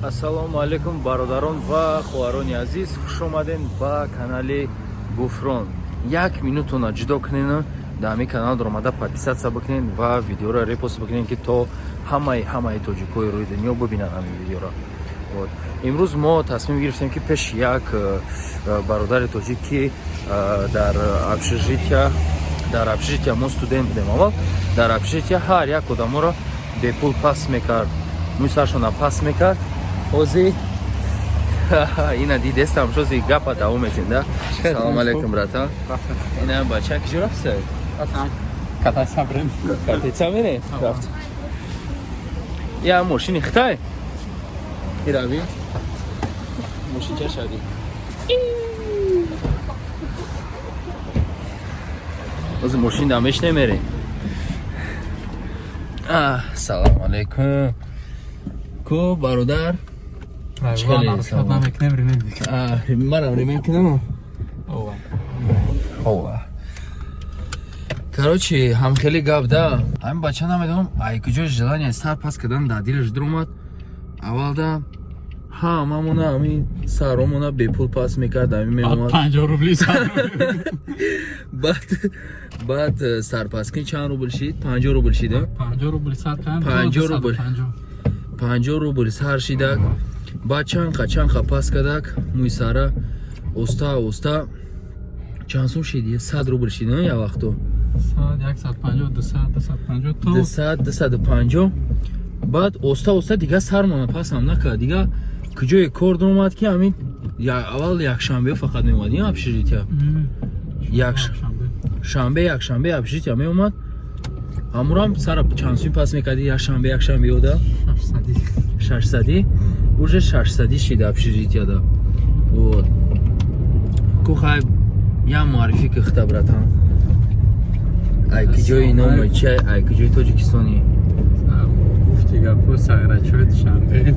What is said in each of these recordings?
Ассалому алайкум, бародарон ва хоҳарони азиз, хуш омадем ба канали Гуфрон. Як минутона ҷудо кунену дар ҳамин канал даромада подписаться бикунед ва видеоро репост бикунед, ки то ҳамаи тоҷикҳои рӯи дунё бибинанд ҳамин видеоро. Вот. Имрӯз мо тасмим гирифтем, ки пеши як бародари тоҷик, ки дар общежития мо студент будем аввал, дар общежития ҳар як одаморо бепул пас мекард, мӯи саршона пас мекард. Ҳозир ина дидестам, шози гапа давом метем да. Салом алейкум, братан. Ина бача киҷо рафта? Кататься брем. Кататься мере? Рафт. Я мошини хитай? Ирави? Мошинча шади. Ҳозир мошин дамеш намерем. Салом алейкум. Ку бародар? Намекунем ремень. Манам ремень кунам? Ова. Короче, ҳам хеле гап да. Ҳамин бача намедонам, ай куҷо желание сар пас кардан дар дилаш дуромад. Аввалда ҳамамона ҳамин саромона бепул пас мекард, ҳамин меомад. 50 рубли сар. Баъд сарпаскин чанд рубл шид? 50 рубл шид, а? 50 рубли сар кардам. 50 рубл. 50 рубл сар шидак. Баъд чанқа пас кардак, мӯи сара оста оста чанд сум шид? 100 рубл шид, я вақто. 100, 150, 200, 250 то 200, 250. Баъд оста оста дига сармона пасам накард. Дига куҷое кор дуромад, ки ҳамин аввал якшанбе фақат меомад, ин общежития. Шанбе, якшанбе общежития меомад. Ҳамурам сара чанд сум пас мекарди? Якшанбе, якшанбе ода? 600. 600, уже 600 шид общежитияда. Вот. Ку хай я муаррифӣ кихта, братан. Ай куҷои номи чай, ай куҷои Тоҷикистони? Гуфти гапо сағирачои Душанбе.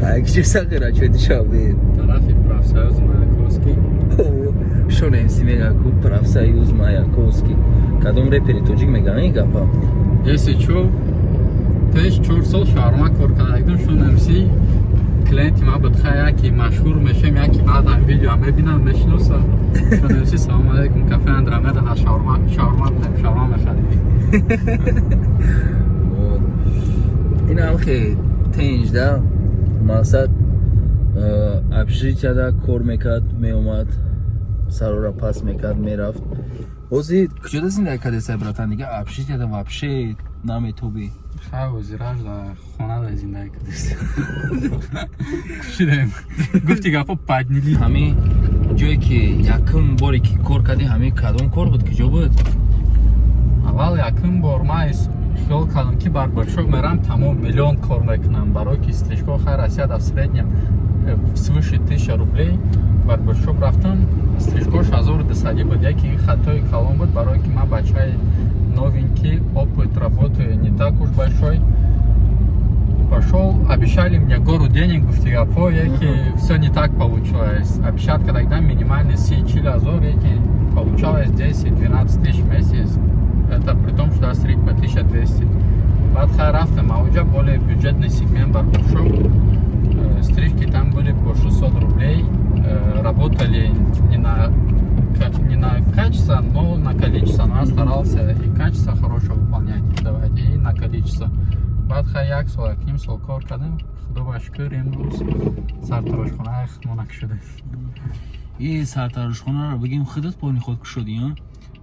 Ай куҷои сағирачои Душанбе? Тарафи профсоюз Маяковский. Шон МС мега ку профсоюз Маяковский. Кадом репери тоҷик мега ин гапа? Если чо, пеш 4 сол шаурма кор кардагидам, Шон МС клиенти ма буд. Хай, яки машҳур мешем, яки баъдан видео мебинам, мешиноса. Шон МС, салом алейкум, кафе Андромеда на шаурма, шаурма будем, шаурма мехаридем. Вот. Ин ҳам хе тенҷ да, мақсад общежитияда кор мекард, меомад, сарора пас мекард, мерафт. Ҳозир куҷода зиндагӣ кардесай, братан? Дига общежитияда вообще наметобӣ. Хай, ҳозираш дар хона да зиндагӣ кардест. Кушидем. Гуфти гапо подняли. Ҳамин ҷое ки якум боре ки кор кардӣ, ҳамин кадом кор буд, куҷо буд? Аввал якум бор ман хиёл кардам, ки барбершоп мерам, тамом, миллион кор мекунам, барои ки стрижко хай Россия дар среднем свыше 1000 рублей. Барбершоп рафтам, стрижкош 1200 буд. Яке ин хатои калон буд, барое ки ман бачаи новенький, опыт работы не так уж большой. Пошел, обещали мне гору денег, гуфти гапо, яки все не так получилось. Обещать когда минимальный 30-40 азор, яки получалось 10-12 тысяч в месяц. Это при том, что я стриг по 1200. Баъд хай рафтам, а уже более бюджетный сегмент барбершоп. Стрижки там были по 600 рублей. Работали не на качество, но на количество. Но я старался и качество хорошее выполнять, давать, и на количество. Баъд хай як сол, як ним сол кор кардем. Худо ба шукр, имрӯз сартарошхонаи худмона кушодем. И сартарошхонаро бигем, худат пони худ кушодӣ, а?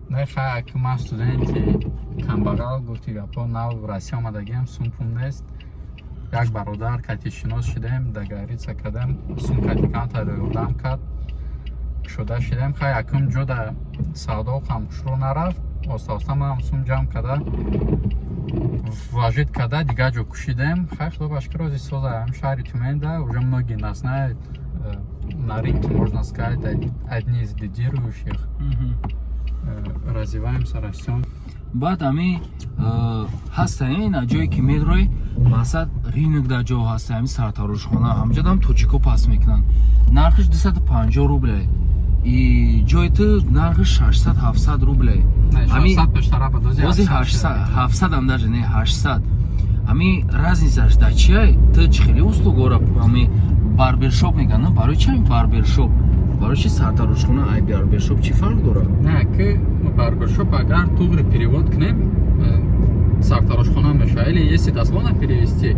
Не, хай, ки ман студенти камбағал, гуфти гапо, нав Россия омадагиам, сум-пум нест. Як бародар кати шинос шудем, договориться кардем, сум кати камтар ёрдам кард, кушода шудем. Хай, якум ҷода савдо ҳам хушрӯ нарафт. Оста оста манам сум ҷамъ карда, вложить карда, дигар ҷо кушидем. Хай, худо ба шукр, ози соза ҳам шаҳри Тюменда уже многие нас знают, на рынке, можно сказать, одни из лидирующих. Развиваемся, растем. Баъд ҳами ҳаста ин ҷое ки медрои, мақсад рынок дар ҷо ҳаста, ҳами сартарошхона, ҳамҷодам тоҷико пас мекунанд, нархиш 250 рубле, и ҷои ту нархиш 600, 700 рубле. Не, 600 пештара буд, ози ози 800. 800, 700 ам даже не, 800. Ҳами разницаш дар чиай? Ту чӣ хеле услугора, ҳами барбершоп мегӯянд, на? Барои чи ҳами барбершоп? Барои чи сартарошхона ай барбершоп чӣ фарқ дорад? Не, ки барбершоп агар туғри перевод кунем, сартарошхона мешавад. Или если дословно перевести,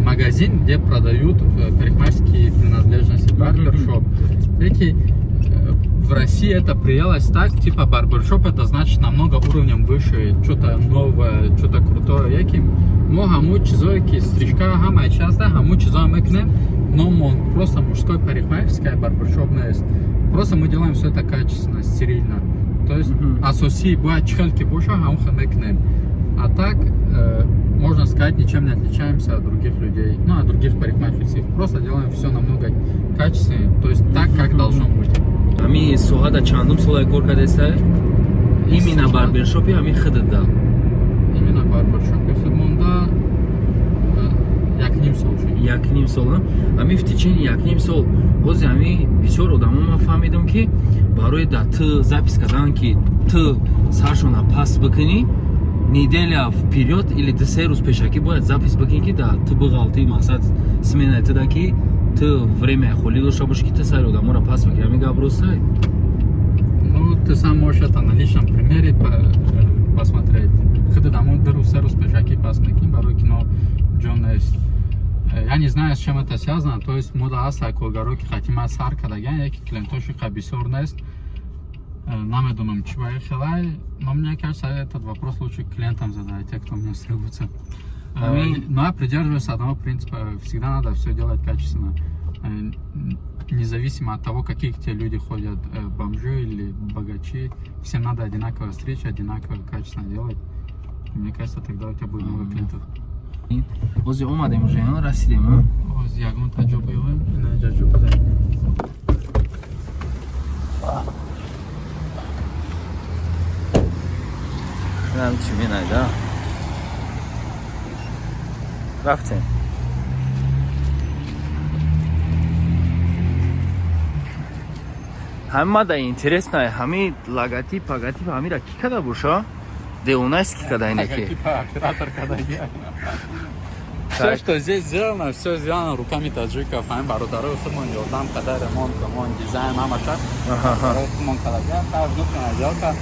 магазин, где продают парикмахерские принадлежности, барбершоп. Эти в России это приелось так, типа барбершоп это значит намного уровнем выше, что-то новое, что-то крутое. Яки мо ҳаму чизое ки стрижка ҳамаи чизда ҳаму чизое мекунем, но мо просто мужской парикмахерская барбершоп нест. Просто мы делаем все это качественно, стерильно. То есть асоси бояд чӣ хел ки боша, ҳаму хел мекунем. А так, можно сказать, ничем не отличаемся от других людей, ну, от других парикмахерских. Просто делаем все намного качественнее, то есть так, как должно быть. Ҳами соҳада чандум солае кор кардестай? Именно барбершопи ҳами худат да? Именно барбершопи худмонда 1,5 сол шуд. 1,5 сол, а? Ҳами в течение 1,5 сол ҳози ҳами бисёр одамо ман фаҳмидам, ки барои да ту запись кардан, ки ту саршона паст бикунӣ, неделя вперёд или 2-3 рӯз пешакӣ бояд запись бикунӣ, ки да ту биғалтӣ, мақсад смена туда, ки ту время холӣ дошта бошӣ, ки ту сари одаморо паст бикунӣ. Ҳами гап ростай? Ну, ты сам можешь это на личном примере посмотреть. Худи дамо 2 рӯз, 3 рӯз пешакӣ пас мекунем, барои кино ҷо нест. Я не знаю, с чем это связано. То есть мода ҳаст коргаро, ки хатима сар кардаган, яки клиентоши қа бисёр нест. Намедонам, чӣ ба хелай, но мне кажется, этот вопрос лучше клиентам задать, те, кто у меня стригутся. Но я придерживаюсь одного принципа: всегда надо все делать качественно. Независимо от того, какие к тебе люди ходят, бомжи или богачи, всем надо одинаково стричь, одинаково качественно делать. Мне кажется, тогда у тебя будет много клиентов. Ҳози омадем уже, а? Расидем, а? Оз ягон таҷриба ёбем, ина ҷаҷо буда. Инам чӣ менайда? Рафтем. Ҳама да интересно, ҳами логотип, поготип ҳамира ки када боша? Деонайс ки када ине ки? Типа оператор кадаги. Все, что здесь сделано, все сделано руками таджиков. Ҳамин бародарои худмон ёрдам када, ремонт, ремонт, дизайн, ҳамаша. Барои худмон кадаги. Та внутренняя отделка,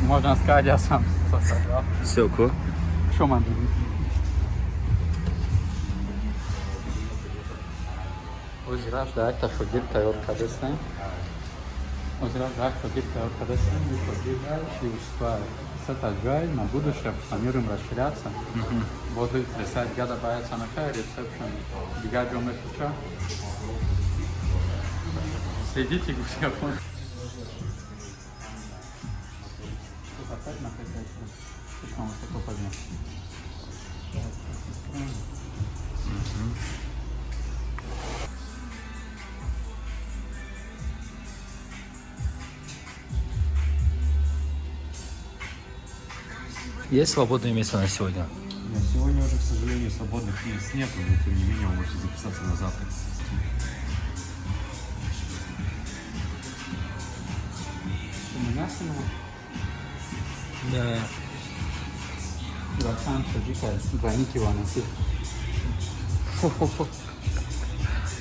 можно сказать, я сам составлял. Всё ку. Шо ман дидем? Озираш да якта шогирд тайёр кардастем. Озираш да як шогирд тайёр кардастем. И шогирд и успевает. С этой джай на будущее планируем расширяться. Вот рисать гада боятся на ресепшн. Дига ҷо мекуча. Следите, телефон. Опять на хозяйство. Слишком высоко поднял. Так, Есть свободное место на сегодня? На сегодня уже, к сожалению, свободных мест нет, но тем не менее вы можете записаться на завтра. У меня снимал? Да. Братан, таджика, двойник его носи.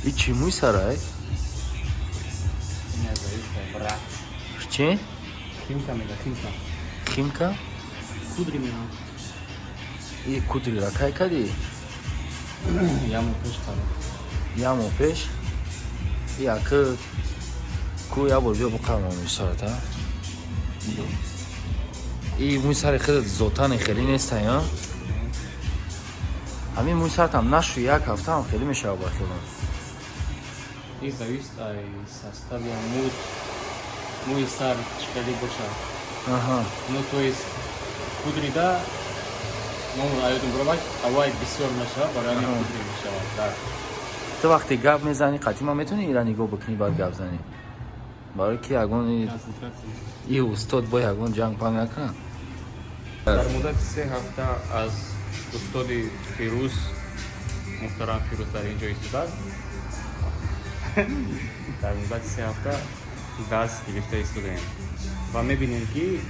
И чӣ мӯй сарай? Меня зовут брат. Чӣ? Химка мега, химка. Химка? Кудри мена. И кудрира кай кадӣ? Яму пеш кардам. Як моҳ пеш? И ака ку як бор биё буқарма мӯи сарат, а? И мӯи сари худат зотане хеле нестай, а? Ҳамин мӯи саратам нашу як ҳафтаам хеле мешавад ба хелам. И зависит ай составе муд. Мӯи сар чӣ хеле бошад. Ну, то есть кудрида, ну, аёдум баромад, ҳавои бисёр мешавад, барои ҳамин кудри мешавад. Да. Ту вақте гап мезанӣ, қатъи ман метавонӣ ира нигоҳ бикунӣ, баъд гап занӣ, барои ки ягон Концентрация. И устод бо ягон ҷанг панг накунад. Дар муддати 3 ҳафта аз устоди Фирӯз, муҳтарам Фирӯз дар ин ҷо истодааст, дар муддати 3 ҳафта дарс гирифта истодаем ва мебинем, ки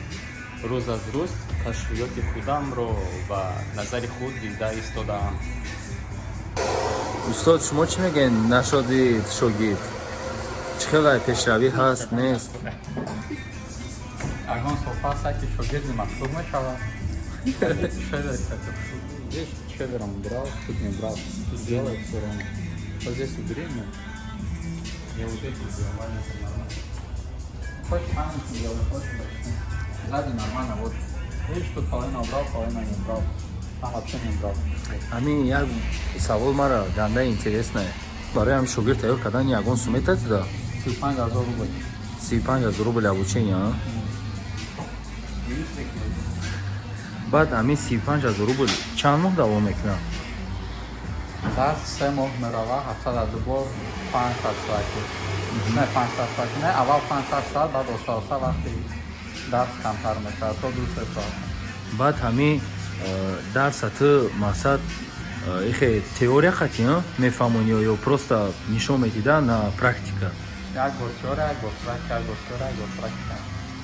рӯз аз рӯз Кашфиёти худамро ба назари худ дида истодаам. Устод, шумо чӣ мегӯед нашоди шогирд? Чӣ хелай пешравӣ ҳаст, нест? Ягон софа ҳаст, ки шогирди машҳур мешавад. Здесь шевером убрал, тут не убрал. Тут делает все равно. Вот здесь убери, ну. Я вот эти сделал, маленький нормально. Хочешь маленький делай, хочешь большой. Сзади нормально, вот. Видишь, тут половина убрал, половина не убрал. Там вообще не убрал. Ҳамин як савол мара ганда интересное. Барои ҳамин шогирд тайёр кардан ягон сум метатида? 35 000 рублей. 35 000 рубл обучение, а? Баъд ҳамин 35 000 рубл чанд моҳ давом мекунад? Дарс 3 моҳ мерава, ҳафтада ду бор, 5-6 соати. Не, 5-6 соати, не, аввал 5-6 соат, баъд оста оста вақти дарс камтар мешавад, то 2-3 соат. Баъд ҳамин дарса ту мақсад ихе теория хати мефаҳмонӣ ё просто нишон медида на практика? Як бор теория, як бор практика, як бор теория, як бор практика.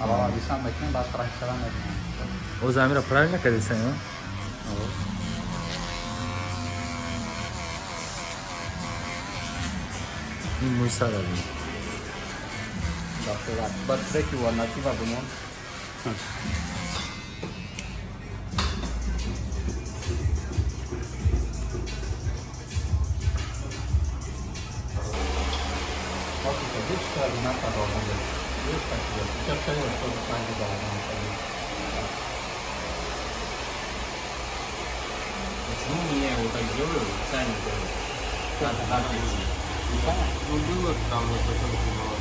Аввал объяснять мекунем, баъд практикара мекунем. Оз ҳамира правильно кардеса? Ин мӯи сар аст. Баъд треки ва натива бимон. Вот это, видишь, что одинаково должно быть. Видишь, как идет? Сейчас шею тоже так же должно быть. Почему мне вот так делаю, сами делают? Так, так и Ну, было там вот такое было.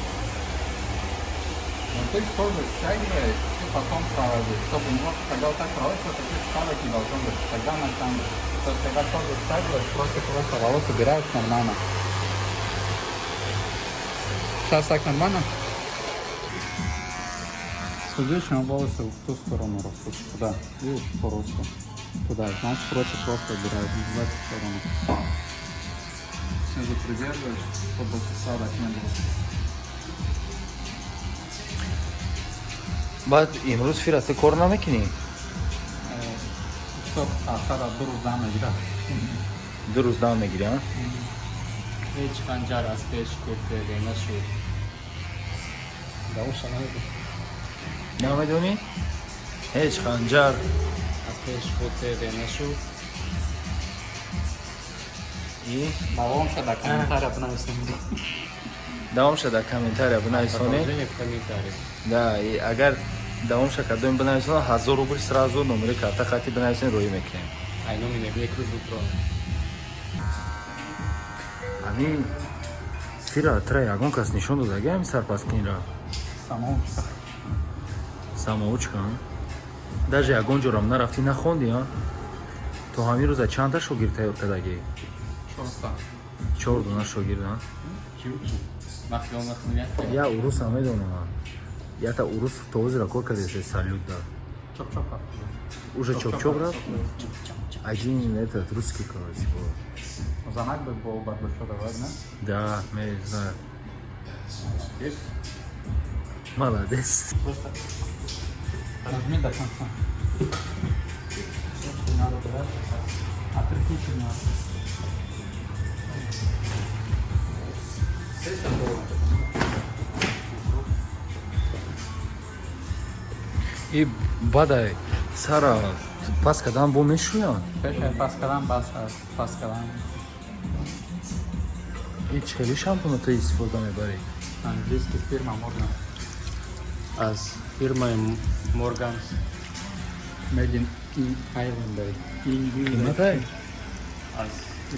Но ты тоже стягиваешь и потом проводишь, чтобы немного, когда вот так проводишь, вот таких вставок не должно быть. Тогда она там, то есть когда тоже стягиваешь, просто волосы убираешь нормально. Сейчас так нормально? Видишь, у него волосы в ту сторону растут, туда, видишь, по росту. Туда, значит, просто убирают, в эту сторону. Снизу придерживаешь, чтобы фасадок не было. Баъд имрӯз фирасте кор намекунӣ? Стоп, ҳафтада 2 рӯз дам мегирад. 2 рӯз дам мегирӣ, а? Ҳеҷ ханҷар аз пеш кӯртеғе нашуд. Давомша намедонам. Намедонӣ? Ҳеҷ ханҷар аз пеш кӯртеғе нашуд. И Давомша дар комментария бинависем. Давомша дар комментария бинависонед. Продолжение в комментариях. Да, и агар давомша кардоем бинависонед, 1000 рубл сразу номери карта хати бинависонед, роӣ мекунем. Айноми Бекрӯз Букрон. Ҳамин фира тра ягон кас нишон додаги ҳамин сарпаскинра? Самоучка. Самоучка, а? Даже ягон ҷорам нарафтӣ, нахонди, а? То ҳамин рӯза чандта шогирд тайёр кардагӣ? Чорта. Чор дона шогирд, а? Ман хиёл накунам, як Я урусам медонам. Ята урус то озира кор кардеса салют да. Чоп-чоп. Уже чоп-чоп рафт? Один этот русский, короче, был. Занак бы был барбершоп, давай, да? Да, я знаю. Молодец. Просто нажми до конца. Не надо брать. Отряхните не надо. И бадай сара пас кадан бо мешӯянд? Пеша пас кадан, бас пас кадан. И чӣ хели шампуна ту истифода мебарӣ? Английский фирма Морган. Аз фирмаи Морганс. Made in Ireland. Қиматай? Аз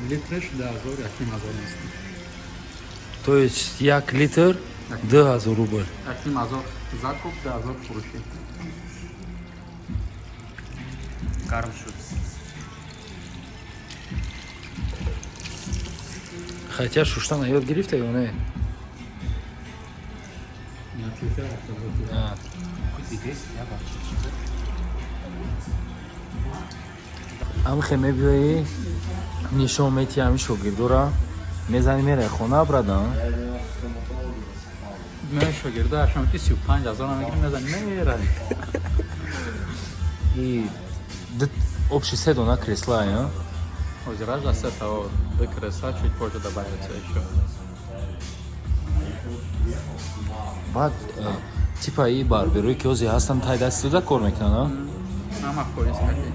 Литреш 2000, яким ҳазор нест. То есть 1 литр 2000 рубл. Яким ҳазор закуп, 2000 фурӯшӣ. Гарм шуд. Хотя шуштана ёд гирифта ё не? А. Амхе мебиёӣ, нишон метиҳӣ ҳамин шогирдора, мезанӣ мераи хона, брадан. Ме шогирда шом ки 35 000 мегирим, мезанӣ мераи. И общий се дона кресла, а? Озираж с этого до кресла чуть позже добавится еще. Баъд типа и барберое ки ҳозир ҳастанд, тай дасти дода кор мекунанд, а? Ама фоиз какие.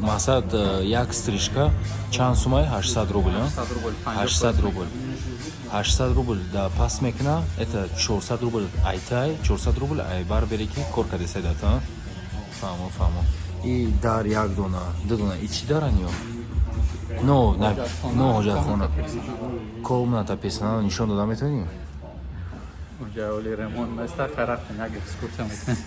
Мақсад, як стрижка чанд сумай? 800 рубл, а? 800 рубль. 800 рубл. 800 рубл да пас мекуна, это 400 рубл айтай, 400 рубл ай барбере ки кор кардесай дата. Фаҳмо, фаҳмо. И дар як дона, ду дона, и чӣ даран ё? Но, на, но ҳоҷатхона. Комната персонал нишон дода метавонӣ? Уже оли ремонт места характер, як экскурсия мекунем.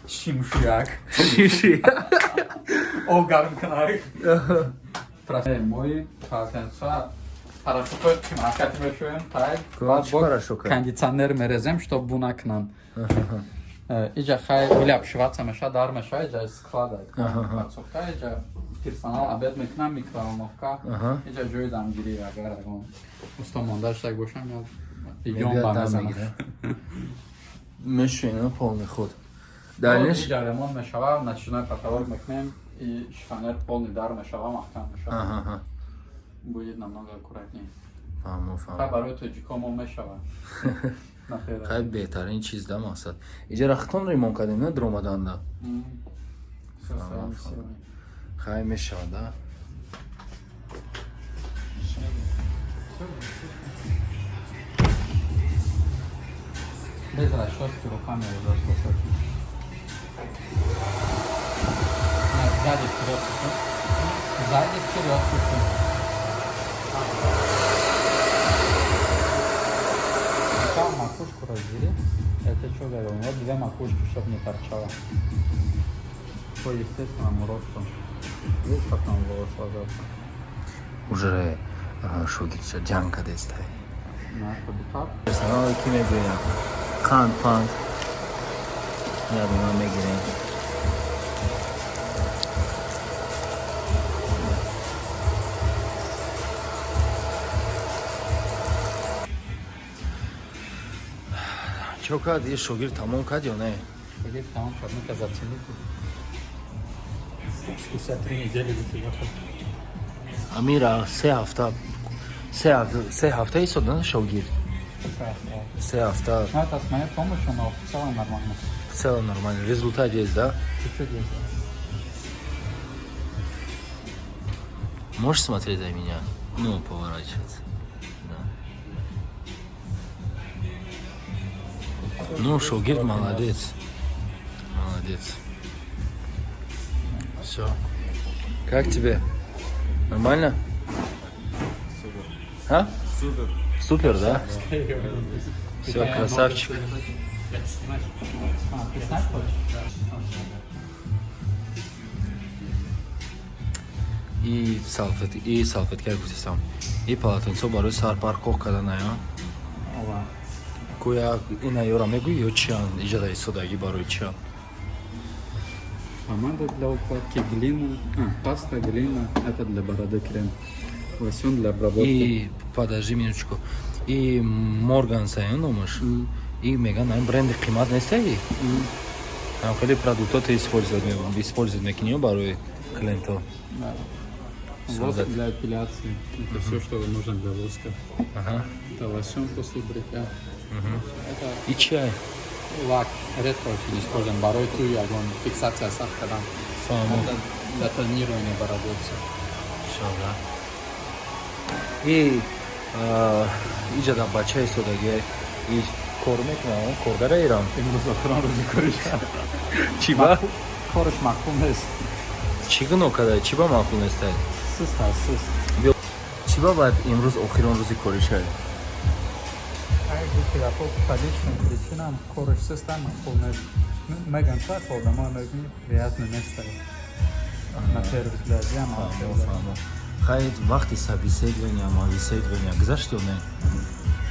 Шимшияк. Об гарм кунак. Мои полотенца порошокҳои қиматкати мешӯем, тай. Баъд Чӣ бо порошока? Кондитсионер мерезем, чтоб бу накунанд. Иҷа хай оли обшиваться меша, дар меша, иҷа склада. Подсобка, иҷа персонал обед мекунам, микроволновка. Иҷа ҷои дамгирӣ, агар ягон усто монда шуда бошам, ё идём ба мезанам. Мешӯем полный ход. Дальше. Иҷа ремонт мешава, начиной потолок мекунем и шифонер полный дар мешава, маҳкам мешава. Будет намного аккуратнее. Фаҳмо, Хай фаҳмо. барои тоҷико мо мешава. Напера. Хай, беҳтарин чиз да, мақсад. Иҷа хитон ремонт кардем, на даромаданда. Всё своими силами. Хай, мешавад, да? Без расчески руками уже что. Нет, сзади вперед чуть-чуть. Сзади вперед чуть-чуть. Сначала макушку раздели. Это что говорил? Вот две макушки, чтобы не торчало. По естественному росту. Видишь, потом волос ложатся. Уже шогирдша ҷанг кардестай. На побитап. Персонале ки мегӯям, қанд панд ядона мегирем. Чо кард? И шогирд тамом кард ё не? Шогирд тамом кард, ну-ка зацени. Спустя 3 недели выехал. Амира 3 ҳафта, 3 ҳафта истода шогирд, 3 ҳафта. Ну, это с моей помощью, но в целом нормально. В целом нормально, результат есть, да? Чуть-чуть есть. Можешь смотреть на меня, ну, поворачиваться, да. Ну, шогирд молодец, молодец. Все, как тебе, нормально? Супер. А? Супер. Супер, да? Все, красавчик. А, ты снять хочешь? И салфет, и салфетка гуфтесам, и полотенцо барои сарпар коҳ карданая. Ова. Кӯя ина ёра мегӯӣ ё чиан иҷада истодагӣ, барои чиан? Помада для укладки, глина, а, паста, глина, это для бороды крем. Лосьон для обработки. И подожди минуточку, и Морган саян номаш. И меган, айн бренди қимат нестаи. Ам хеле продуктото использовать мекунӣ барои клиентҳо. Да. Всё, Воск для эпиляции. Это все, что нужно для воска. Это лосьон после бритья. Это И чай. Лак. Редко очень используем. Барои ту ягон фиксация сахара. Фаҳмо. Это для тонирования бороды. Всё. Всё, да. И иҷада бача истодагӣ и кор мекунам, коргара ирам. Имрӯз охирон рӯзи кориш. Чӣ ба? Кориш маъқул нест. Чӣ гуноҳ карда? Чӣ ба маъқул нестай? Суст аст, суст. Чӣ ба бояд имрӯз охирон рӯзи коришай? Ай, гуфти гапо, по личным причинам кориш суст аст, маъқул нест. Меган чак одамо мегӯянд, приятно нест. На первый взгляд, я Фаҳмо, фаҳмо. Хай, вақти собеседования, мависедования гузашт ё не?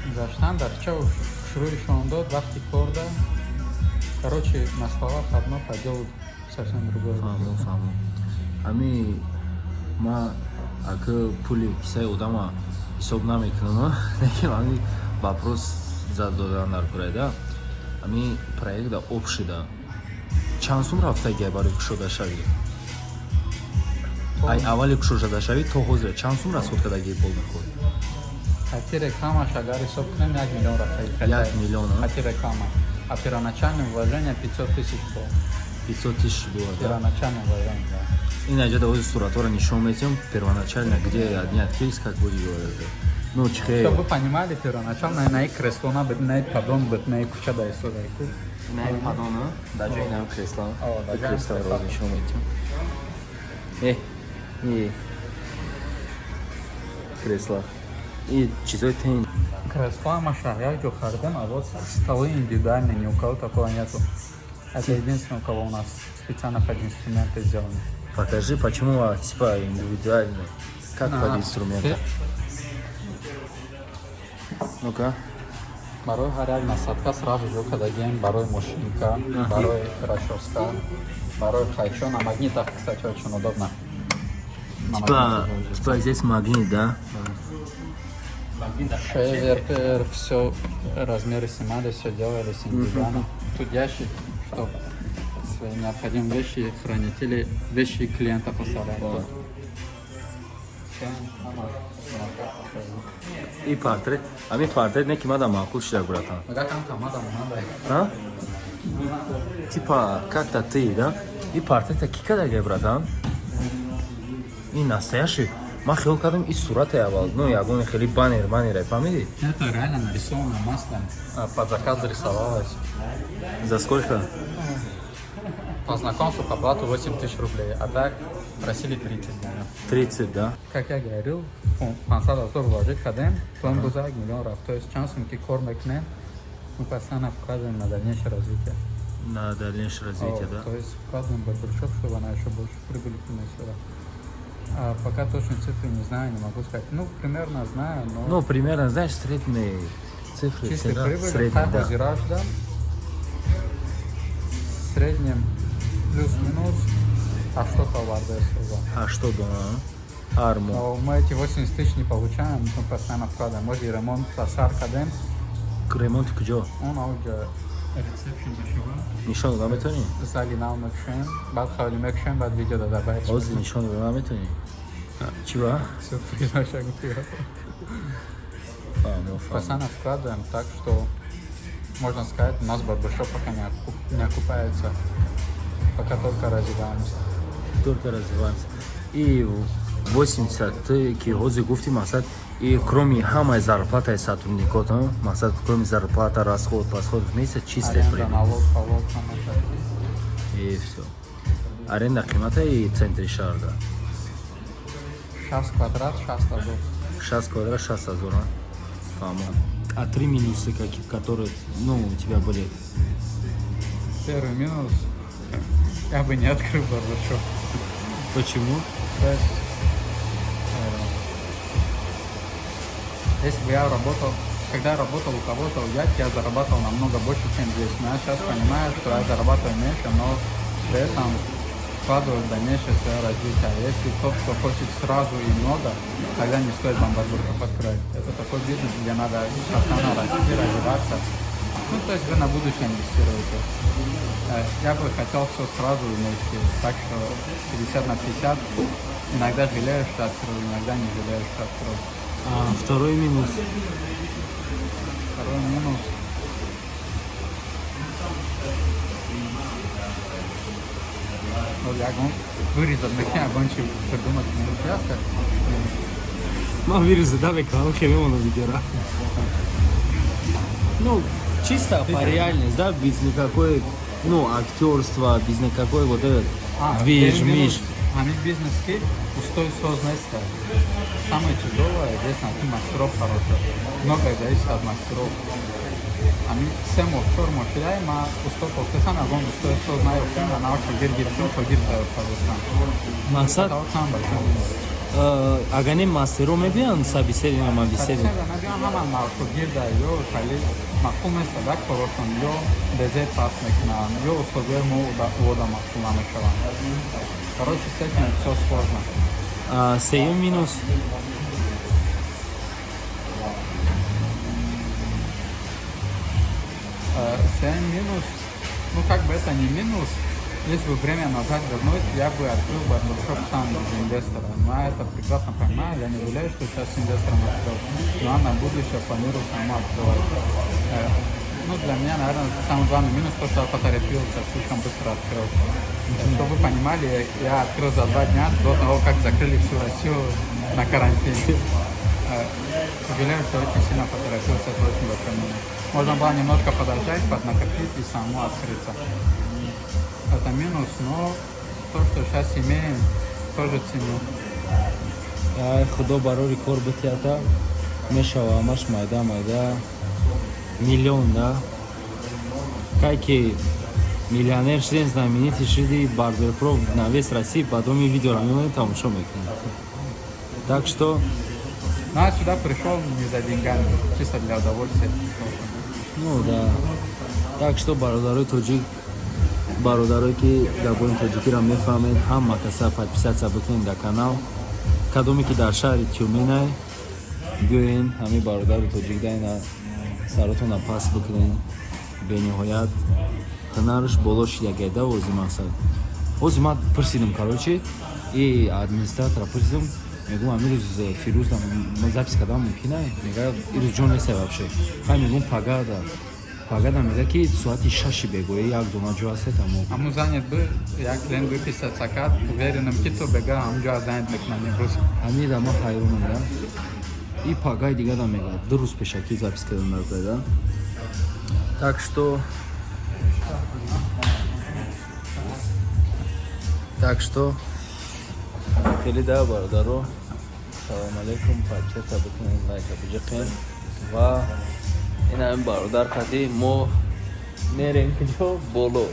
Гузаштан дар ча шурӯъишон дод вақти корда. Короче, на словах одно, по делу совсем другое. Фаҳмо, фаҳмо. Ҳами ма Ака, пули кисаи одама ҳисоб намекунам, лекин ами вопрос додан дар курайда. Ами проекта общий да чанд сум рафтагия барои кушодашавӣ? Ай аввали кушодашавӣ то ҳозир чанд сум расход кардагии полный ход? Хати рекламаш агар ҳисоб кунем, 1 миллион рафтаги. 1 миллион, а? Хати реклама. А первоначальное вложение 500 тысяч было. 500 тысяч было, да? Первоначальное вложение, да. Ин аҷада ози суратҳоро нишон метиҳам. Первоначально где одни открылись, как будет говорить, ну чихе. Чтобы вы понимали, первоначально на кресло на бит, на поддон бит, на куча да истода ку. На поддон, да, ҷои на кресло. О, да, ҷои креслоро кресло. Нишон метиҳам. И кресло и чизои тен. Кресло маша, я ҷо харидем, а вот столы индивидуальные, ни у кого такого нету. Это единственное, у кого у нас специально под инструменты сделаны. Покажи, почему, типа индивидуальный, как под инструмент. Ну-ка. Барои ҳар як насадка сразу ҷо кардагием, барои машинка, барои расчёска, барои қайчо на магнитах, кстати, очень удобно. На Типа магнитах. Типа здесь магнит, да? Шейвер, все размеры снимали, все делали индивидуально. Тут ящик, чтобы свои необходимые вещи хранить или вещи клиентов оставлять. Вот. Тут. Фен, ама, И портрет, ами портрет не ки мада маъқул шуда, братан. Ага, там тамада монанда. А? Типа, как-то ты, да? И портрета ки кардага, братан? Ин настоящий. Ман хиёл кардам, ин сурате аввал. Ну, ягони хеле баннер, баннер, фаҳмидӣ? Это реально нарисовано маслом. Под заказ рисовалось. За сколько? По знакомству по блату 8 тысяч рублей, а так просили 30, наверное. 30, да? Как я говорил, 500 ҳазор вложить кардем, план был за 1 миллион рафт. То есть чанд сум ки кор мекунем, мы постоянно вкладываем на дальнейшее развитие. На дальнейшее развитие, О, да? То есть вкладываем в барбершоп, чтобы она еще больше прибыли приносила. А пока точные цифры не знаю, не могу сказать. Ну, примерно знаю, но Ну, примерно, знаешь, средние цифры, чистой цена, прибыли, средний, как да. озираш, да, в среднем плюс-минус, а что товар да? А что дома? А? Арму. Но мы эти 80 тысяч не получаем, мы постоянно вкладываем. Может, и ремонт сар кадем, Ремонт куҷо? Он ауҷа ресепшн мешава. Нишон дода метавонӣ? Зали нав мекушем, баъд хавли мекушем, баъд видео дада баъд. Ҳозир нишон дода наметавонӣ? Чӣ ба? Сюрприз наша гуфтига. Фаҳмо, фаҳмо. Постоянно вкладываем, так что, можно сказать, у нас барбершоп пока не окупается. Пока только развиваемся. Только развиваемся. И 80 ты ки ҳозир гуфти, мақсад, и кроме ҳамаи зарплатаи сотрудникот, мақсад, кроме зарплата, расход, расход вместе чистая Аренда, прибыль. Налог, полог, ҳамаша. И всё. Аренда қимата и центри шаҳрда? 60 квадрат, 60 ҳазор. 60 квадрат 60 ҳазор, а? Фаҳмо. А три минусы какие, которые, ну, у тебя были? Первый минус: я бы не открыл барбершоп. Почему? То есть, если бы я работал, когда я работал у кого-то, у дядьки, я зарабатывал намного больше, чем здесь. Но я сейчас понимаю, что я зарабатываю меньше, но при этом вкладываю в дальнейшее свое развитие. А если тот, кто хочет сразу и много, тогда не стоит вам барбершоп открывать. Это такой бизнес, где надо постоянно расти, развиваться. Ну, то есть вы на будущее инвестируете. Я бы хотел все сразу вместе, так что 50 на 50. Иногда жалею, что открыл, иногда не жалею, что открыл. А второй минус? Второй минус. Вот ягон вырезать мекунем, ягон чи придумать не ясно. Ман вырезать мекунам, хеле мона видеора. Ну, чисто по реальности, да, без никакой, ну, актерства, без никакой вот этот движ, Первый минус. миш. Ҳамин бизнес ки устой соз нест. Самое тяжелое здесь найти мастеров хороших. Многое зависит от мастеров. Ҳамин 3 моҳ, 4 моҳ шудай, ма усто кофтесам, ягон устои соз наёфтем ва нав шогирд гирифтем, шогирд тайёр кардастам. Мақсад, Тафовут самый большой минус. Агар не мастеро мебиён собеседование, ма беседа? Собеседование набиён, ҳама шогирда ё хеле маъқул неста да корошон, ё безеб пас мекунанд, ё устодои мо ода маъқул намешаванд. Короче, с этим всё сложно. Сеюм минус. Сеюм минус, ну как бы это не минус, если бы время назад вернуть, я бы открыл барбершоп сам без инвестора. Но я это прекрасно понимаю, я не жалею, что сейчас с инвестором открыл, но на будущее планирую сама открывать. Ну, для меня, наверное, самый главный минус то, что я поторопился, слишком быстро открыл. Чтобы вы понимали, я открыл за 2 дня до того, как закрыли всю Россию на карантин. Сожалею, что очень сильно поторопился, это очень большой минус. Можно было немножко подождать, поднакопить и самому открыться. Это минус, но то, что сейчас имеем, тоже ценю. Худо барори кор битията, мешава ҳамаш майда майда миллион да. Кай ки миллионер шудем, знаменитый шуди, Барберпро на весь России, потом и видео мемонем, тамошо мекунем. Так что. Ну, я сюда пришел не за деньгами, чисто для удовольствия. Ну да. Так что, бародарои тоҷик, бародарое ки забони тоҷикиро мефаҳмед, ҳама каса подписаться бикунед дар канал. Кадоме ки дар шаҳри Тюменай, биёен ҳамин бародари тоҷик дайна саротона паст бикунед. Бениҳоят ҳунарш боло шидагайда. Ози мақсад, ози ман пурсидам, короче, и администратора пурсидам, мегум, ҳамин рӯз Фирӯз запись кардан мумкин ай? Мега, ирӯз ҷо нестай вообще. Хай, мегум, пагада. Пагада мега, ки соати 6-и бегоҳӣ як дона ҷо ҳаст, тамом. Аму занят бы, як клиент выписаться кард, уверенным ки то бега ҳамҷо занят мекунам имрӯз. Ҳамида ма ҳайронам да. И пагаи дигара мега, 2 рӯз пешакӣ запись кардан да. Так что хеле да, бародаро, салом алейкум, подписаться бикунед, лайка биҷиқен ва ин ҳамин бародар қади мо мерем куҷо? Боло.